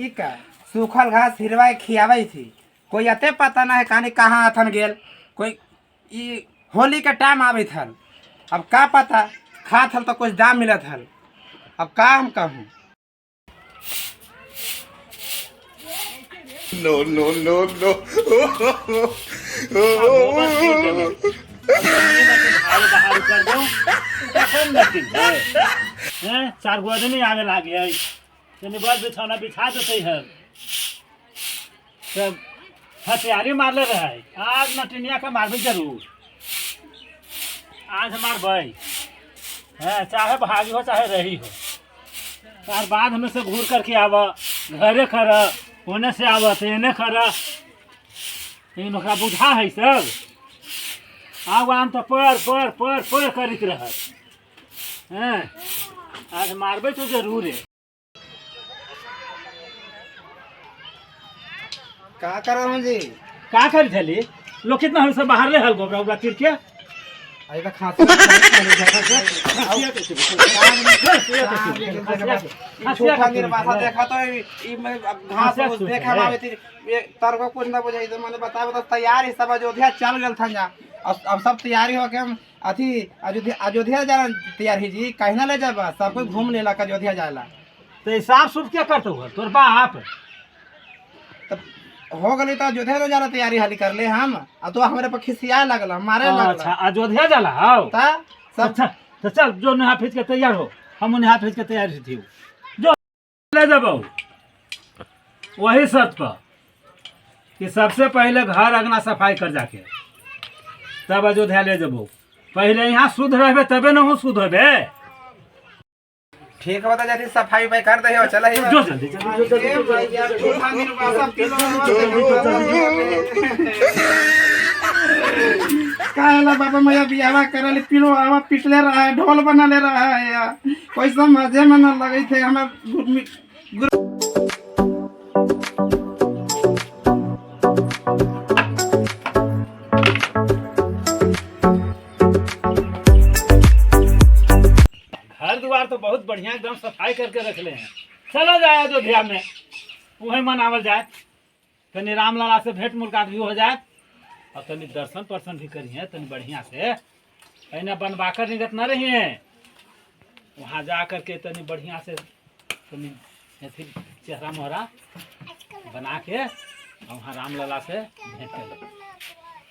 भैंसी का सूखल घास हिरवा के खियावे थी। कोई अते पता ना है कहानी कहाँ हथन गेल। कोई ई होली के टाइम आवे हल, अब का पता खात हल तो कुछ दाम मिलत हल। अब का हम कहूँ। No, no, no, no. बाहर कर दो कौन नटी है हैं? चार गो आदमी आवे लागे है, तनी बस बिछौना बिछा देते है, सब हथियारी मारले रहे। आज नटिनिया का मारबे जरूर, आज मारबै है, चाहे भागी हो चाहे रही हो। तार बाद हमें से घूर करके आवा घरे कर, होने से आवा तो एने कर, लेकिन ओकरा बुझा है सब। आग आम तो पर पर पर पर करत रहत हैं। आज मारबे तो जरूर है। का कर हूँ जी? का करी थली लोग कितना हमसे बाहर ले हल गोबरा उबरा तीर के अरे तो खांसी छोटा निर्वासा देखा तो ई में अब घास खांसिया उस छूट देखा है। मावे ती तर को कुछ ना बुझाई तो मैंने बताया तो तैयारी सब अयोध्या चल गेल था जा। अब सब तैयारी हो के हम अथी अयोध्या अयोध्या जाना तैयार ही जी, कहीं ना ले जाबा, सब कोई घूम लेला अयोध्या जाला। तो ई साफ सुफ क्या करते हो तोर बाप? तब हो गई तो अयोध्या में जाना तैयारी हाली कर ले हम। अब तो हमरे पर खिसिया लगल, मारे अच्छा लगल। अयोध्या जाला आओ ता सब। अच्छा तो चल जो नहा फिज के तैयार हो, हम नहा फिज के तैयार थी जो ले जब वही शर्त पर कि सबसे पहले घर अंगना सफाई कर जाके तब अयोध्या ले जबो। पहले यहाँ शुद्ध रहबे तबे न हो शुद्ध होबे। ठीक बता जाती सफाई उफाई कर दे हो चल ही। जो जल्दी जल्दी जो जल्दी ए भैया, छोटा निर्वासा पीलो। काहेला बाबा मैया बियाह करल पिलो आवा पिटले रहा है, ढोल बना ले रहा है यार। कोई सब मजे में न लगे थे हमार घर द्वार तो बहुत बढ़िया एकदम सफाई करके रख ले हैं। चला जाए अयोध्या में, वहीं मनावल जाए, तनी रामलला से भेंट मुलाकात भी हो जाए और तनी दर्शन पर्सन भी करिए तनी बढ़िया से। ऐना बनवाकर निगत न रही है, वहाँ जा करके तनी बढ़िया से तनी अथी चेहरा मोहरा बना के और वहाँ रामलला से भेंट कर ले।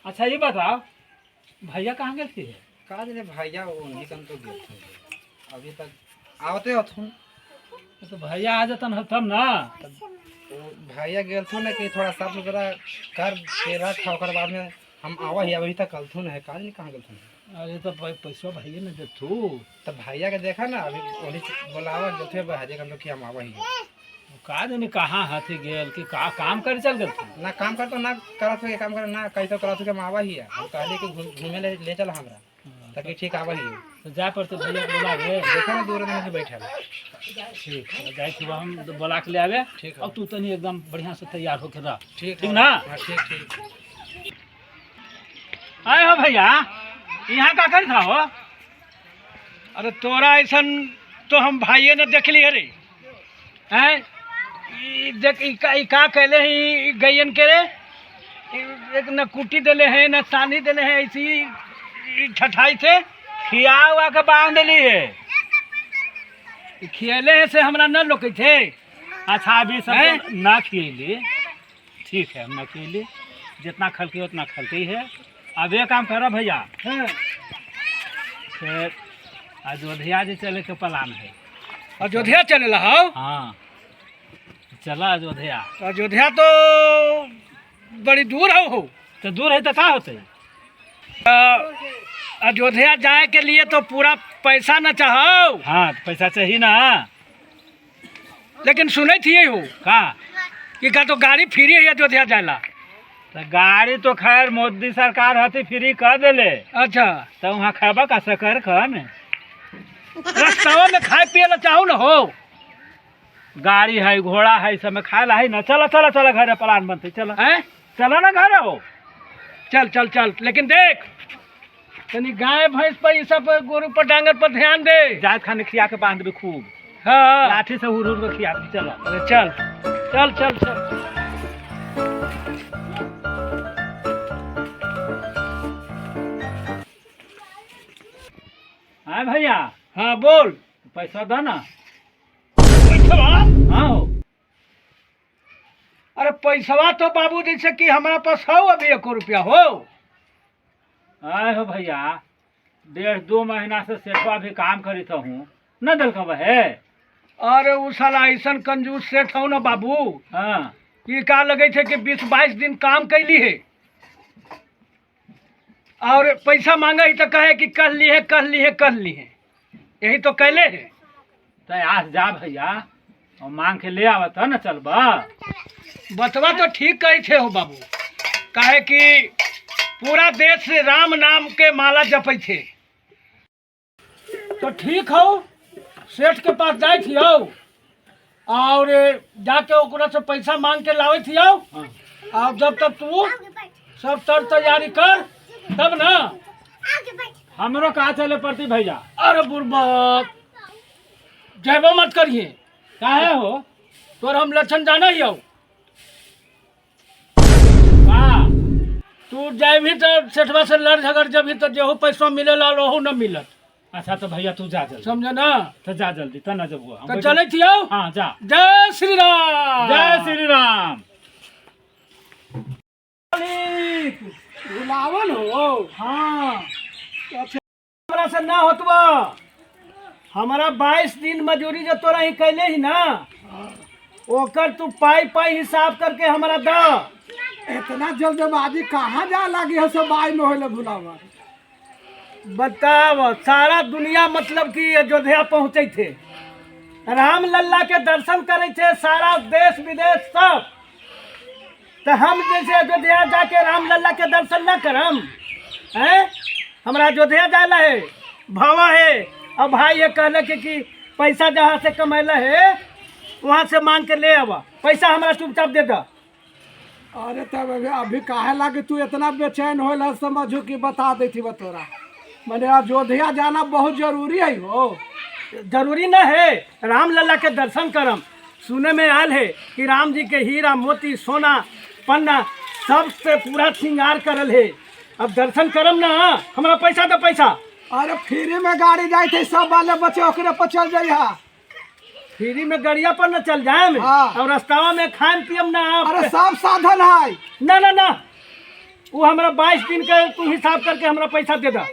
अच्छा ये बताओ भैया कहाँ गए थे? का जाने भैया वो उन्हीं कन तो गेल थे, अभी तक आवते हथुन। तो भैया आ जतन हल तब ना। वो भैया गेल थो ना कि थोड़ा साफ सुथरा कर के रख, ओकर बाद में हम आवा ही। अभी तक कलथुन है, का जाने कहाँ गेलथुन। अरे तो पैसा भैया ने देथू। तब भैया के देखा ना अभी ओनी बोलावा गेलथे भैया के हम लोग कि हम आवा ही। का जाने कहाँ हाथी गेल कि का काम करे चल गेल थी। ना काम कर तो ना करत हो, काम कर ना कहीं तो करत हो कि हम आवा ही है। हम कहले कि घूमे ले, ले चल हमरा, ताकि ठीक आवा ही है। तो जाए पड़ते भैया के बोलावे। देखा ना दूर में से बैठल। ठीक है जाए सुबह हम तो बोला के ले आवे। ठीक है। और तू तनी एकदम बढ़िया से तैयार होके रह। ठीक ठीक है ना? हाँ ठीक ठीक। आए हो भैया यहाँ का कर था हो? अरे तोरा ऐसन तो हम भाइये ने देखली रे हैं। ई देख ई का कहले ही गैयन के रे, ई एक न कुटी देले हैं न सानी देले हैं, ऐसी ई ठठाई से खिया उआ के बांध ली है। ई खियले हैं से हमरा न लोकै थे। अच्छा अभी सब हैं? ना खियली, ठीक है हम ना खियली, जितना खलकी उतना खलती है। अब ये काम करो भैया, हाँ। फिर अयोध्या जी चले के प्लान है। अयोध्या चले ला हो? हाँ चला अयोध्या। अयोध्या तो बड़ी दूर हो। तो दूर है तो का होते? अयोध्या जाए के लिए तो पूरा पैसा न चाहो। हाँ तो पैसा चाहिए ना। लेकिन सुनै थी हो का कि का तो गाड़ी फ्री है अयोध्या जाएला। तो गाड़ी तो खैर मोदी सरकार हती फ्री कर देले। अच्छा तो वहाँ खाबा का सकर खन रास्तावा में खाए पिए ला चाहू न हो। गाड़ी है घोड़ा है सब में खाए ला है ना। चलो चलो चलो घरे प्लान बनते, चलो हैं? चलो ना घरे हो। चल चल चल, लेकिन देख तनी गाय भैंस पर ये सब गोरू पर डांगर पर ध्यान दे। जात खाने खिया के बांध भी खूब। हाँ लाठी से हुर हुर के खिया दी। चलो अरे चल। चल चल चल। हाँ भैया। हाँ बोल। पैसा दो ना। पैसवा? हाँ हो। अरे पैसवा तो बाबू जैसे कि हमारा पास हो अभी एको रुपया हो। आए हो भैया, 1.5-2 महीना से सेठवा भी काम करी तो हूँ न दिल का है। अरे उ साला ऐसन कंजूस सेठ हो ना बाबू। हाँ। कि का लगे थे कि 20-22 दिन काम कैली है और पैसा मांगे ही तो कहे कि कल ली है कल ली है कल ली है, यही तो कैले है। तो आज जा भैया और मांग के ले आवत है ना, चलबा। बतवा तो ठीक कही थे हो बाबू, काहे कि पूरा देश राम नाम के माला जपै थे। तो ठीक हो, सेठ के पास जाए थी हो और जाके ओकरा से पैसा मांग के लावे थी हो। हाँ। और जब तक तू सब तर तैयारी कर तब ना। हमरो कहा चले पड़ती भैया? अरे बुरबक जयबो मत करिए। काहे हो? तोर हम लक्षण जाना ही हो। का? तू जाबही तो सेठवा से लड़ झगड़ जबही तो जेहू पैसा मिलेला ओहू न मिलत। अच्छा तो भैया तू जा जल्दी। समझ ना? तो जा जल्दी त न जब तो चले थी आओ। हाँ जा। जय श्री राम। जय श्री राम। बुलावल हो। हाँ। अच्छा हमरा से ना होतवा, हमारा 22 दिन मजूरी जो तोरा ही कैले ही ना, ओकर तू पाई पाई हिसाब करके हमरा द। इतना जल्दबाजी कहाँ जा लगी है सब बाई में होले भुलावा। बताव सारा दुनिया मतलब कि अयोध्या पहुँचे थे, राम लल्ला के दर्शन करे थे सारा देश विदेश सब। तो हम जैसे अयोध्या जाके राम लल्ला के दर्शन न करम हैं? हमरा अयोध्या जाला है, भावा है और भाई ये कहले कि पैसा जहाँ से कमैला है वहाँ से मांग के ले आवा, पैसा हमरा चुपचाप दे दा। अरे तब अभी अभी काहे लागे तू इतना बेचैन होल, समझो कि बता देती तोरा मैंने अयोध्या जाना बहुत जरूरी है हो। जरूरी न है राम लल्ला के दर्शन करम। सुने में आयल है कि राम जी के हीरा मोती सोना पन्ना सब से पूरा श्रृंगार करल है। अब दर्शन करम ना, हमारा पैसा तो पैसा। अरे फ्री में गाड़ी जाए थे सब वाले बच्चे ओकरे पर चल जाइए। फ्री में गाड़िया पर न चल जाए। हाँ। और रास्तावा में खान पियम ना। अरे सब साधन है। ना ना ना, वो हमारा 22 दिन के तू हिसाब करके हमारा पैसा दे दा।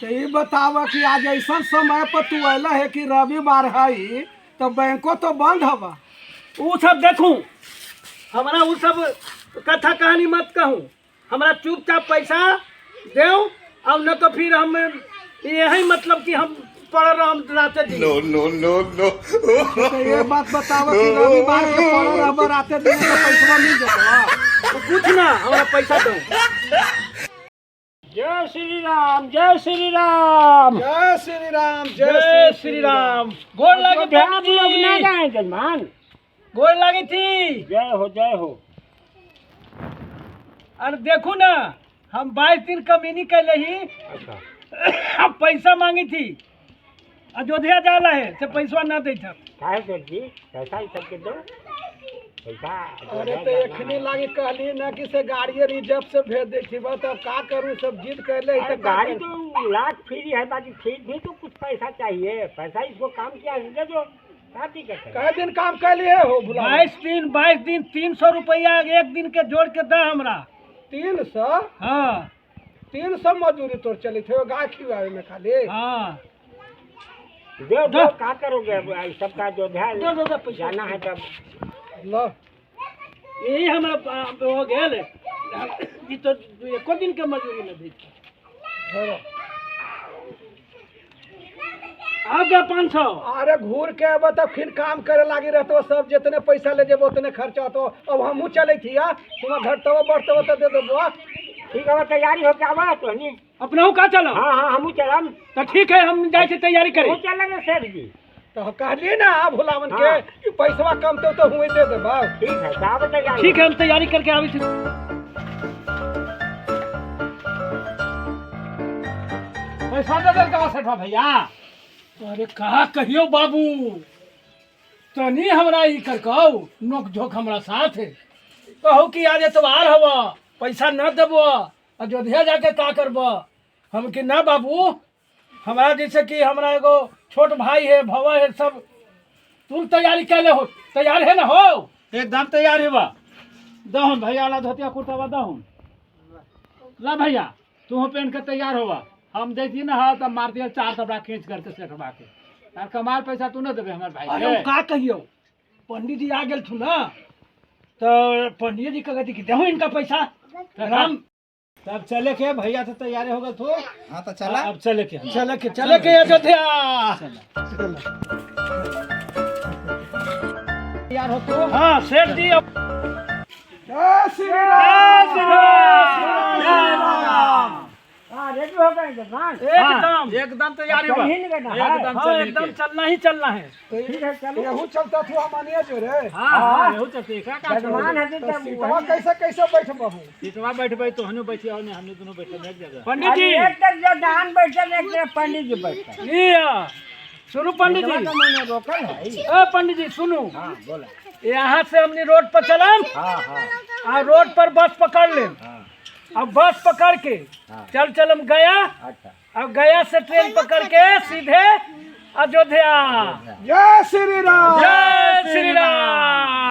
तो ये बताव कि आज ऐसा समय पर तू अला है कि रविवार है तो बैंको तो बंद हवा। वो सब देखूं, हमारा वो सब कथा कहानी मत कहूँ, हमारा चुपचाप पैसा देव और न तो फिर हम यही मतलब कि हम पढ़ रहा हम राते दिन। No, no, no, no. तो ये बात बताव कि रविवार के पड़ल रहबा राते दिन तो पैसा मिल जतवा। तो कुछ ना, हमारा पैसा दो। जय श्री राम, जय श्री राम, जय श्री राम, जय श्री राम। गोर लागे पंडित जी, जाए जजमान। गोर लागे थी। जय हो, जय हो। अरे देखो ना, हम 22 दिन कमीनी कैले ही। अच्छा। पैसा मांगी थी, अयोध्या जाला है से पैसा ना दे था। काहे सेठ जी पैसा ही सबके दो पैसा। अरे तो एखनी लागे कहली ना कि से गाड़ी रिजर्व से भेज दे थी, बस अब का करूं, सब जिद कर ले। अरे गाड़ी तो लाख फ्री है, बाकी फिर भी तो कुछ पैसा चाहिए। पैसा इसको काम किया है, दे दो, क्या दिक्कत है? कई दिन काम कर लिए हो भुला? 22 दिन, 22 दिन 300 रुपया एक दिन के जोड़ के दा हमरा। 300? हाँ। 300 मजदूरी तोर चली थे गाय खिलावे में खाली। हाँ। दे दो, क्या करोगे अब सबका अयोध्या दो, दो, दो पैसा। जाना है तब। लो। यही हमरा हो गेल। ई तो एको दिन के मजदूरी न दी। धरो। आ गया 500। अरे घूर के अब तब फिर काम करे लागी रहतो, सब जितने पैसा ले जेबो उतने खर्चा होतो। अब हमहू चले थी आ तुम्हारा घटतबो बढ़तबो तो दे देबो। ठीक है, तैयारी हो के आवा तो नहीं। अपनाहू का चलो। हाँ हाँ, हमू चलम। तो ठीक है, हम जाए से तैयारी करे। वो चलेंगे सेठ जी। तो कहलिए ना भुलावन के हाँ। कि पैसवा कम तो हुए दे देबो। ठीक है, तो आवा तैयारी। ठीक है, हम तैयारी करके आवे छी। पैसा दे दे का सेठवा भैया? अरे कहा कहियो बाबू, तनी हमरा ई कर कहू नोक झोंक हमरा साथ है। कहू कि आज एतवार हव, पैसा न देबो, अयोध्या जाके का करब? हम कि ना बाबू, हमरा जैसे कि हमरा एगो छोट भाई है, भवा है, सब तुम तैयारी कैले हो, तैयार है ना हो? एकदम तैयार है बा। दहुन भैया वाला धोतिया कुर्ता दहुन ला भैया, तू पहन के तैयार होवा। हम जैती ना हा तब मार दिया चार तबड़ा खींच करके सेठवा के। यार कमाल पैसा तू ना देबे हमार भाई अरे के। उ का कहियो, पंडित जी आ गेल थु ना, तो पंडित जी कहती कि देहू इनका पैसा राम। तब चले के भैया तो तैयार हो गए थो। हाँ तो चला। अब चले के हम। चले के, चले के अयोध्या। तैयार हो तो। हाँ सेठ जी, अब जय श्री राम। जय श्री राम। हाँ रेडी हो गए जजमान? एकदम एकदम तैयारी बा। चल ही नहीं गए ना, हाँ। एकदम हाँ चले एकदम के। चलना ही चलना है। ठीक है चलो। यहू चलता थू हमनिया जो रे। हाँ हाँ यहू चलते एकरा का छोड़ जजमान है तो तब सीटवा कैसे कैसे बैठबहू? सीटवा बैठबै तो हनु बैठियो ने, हमने दोनों बैठे एक जगह। पंडित जी एक तरफ जजमान बैठल, एक तरफ पंडित जी बैठल। जी सुनू पंडित जी, तो मैंने रोकल है। ओ पंडित जी सुनू, हाँ बोला। यहाँ से हमने रोड पर चलम हाँ हाँ आ रोड पर बस पकड़ ले, अब बस पकड़ के चल चलम गया, अच्छा। अब गया से ट्रेन पकड़ के सीधे अयोध्या। जय श्री राम। जय श्री राम।